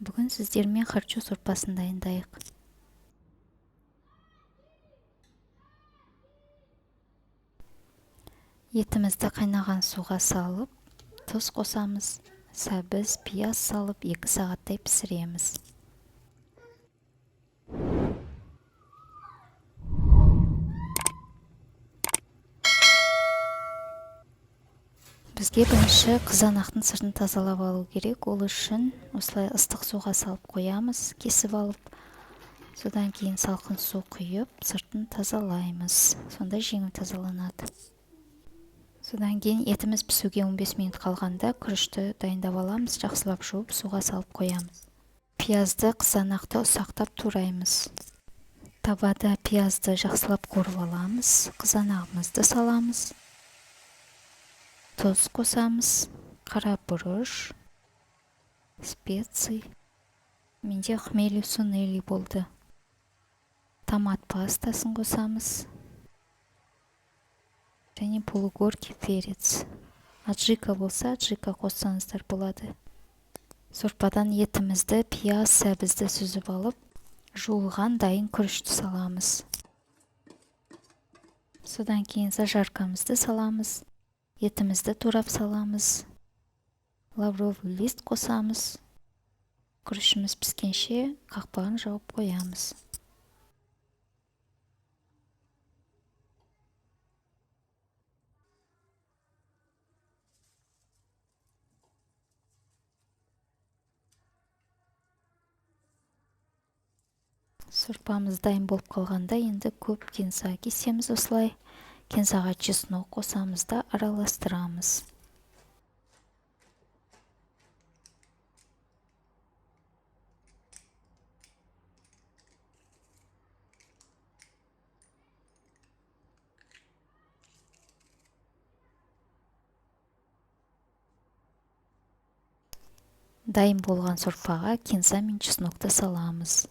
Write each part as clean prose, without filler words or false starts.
Бүгін сіздермен харчо сорпасын дайындайық. Етімізді қайнаған суға салып, тұз қосамыз, сәбіз, пияз салып 2 сағаттай пісіреміз. Бізге бірінші қызанақтың сыртын тазалап алу керек. Ол үшін осылай ыстық суға салып қоямыз, кесіп алып. Содан кейін салқын су құйып, сыртын тазалаймыз. Сонда жеңіл тазаланады. Содан кейін етіміз пісуге 15 минут қалғанда күрішті дайындап аламыз, жақсылап жуып суға салып қоямыз. Пиязды, қызанақты ұсақтап тураймыз. Табада пиязды жақсылап қуырып аламыз, қызанағымызды саламыз. Тұз қосамыз, қара бұрыш, специй. Менде хмели сунели болды. Томат пастасын қосамыз. Және полугорький перец. Аджика болса, аджика қоссаңыздар болады. Сорпадан етімізді, пияз, сәбізді сүзіп алып, жуылған дайын күрішті саламыз. Содан кейін зажаркамызды саламыз. Етімізді турап саламыз. Лавровый лист қосамыз. Күрішіміз піскенше қақпағын жауып қоямыз. Сорпамыз дайын болып қалғанда енді көп кинза кесеміз осылай. Кинзаға чеснок қосамыз да араластырамыз. Дайын болған сорпаға кинза мен чеснокты саламыз.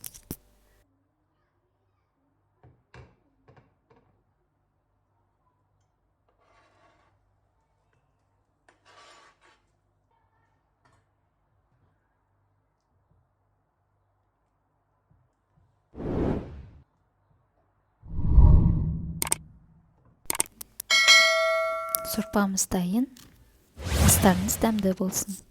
Сорпамыз дайын. Астарыңыз дәмді болсын.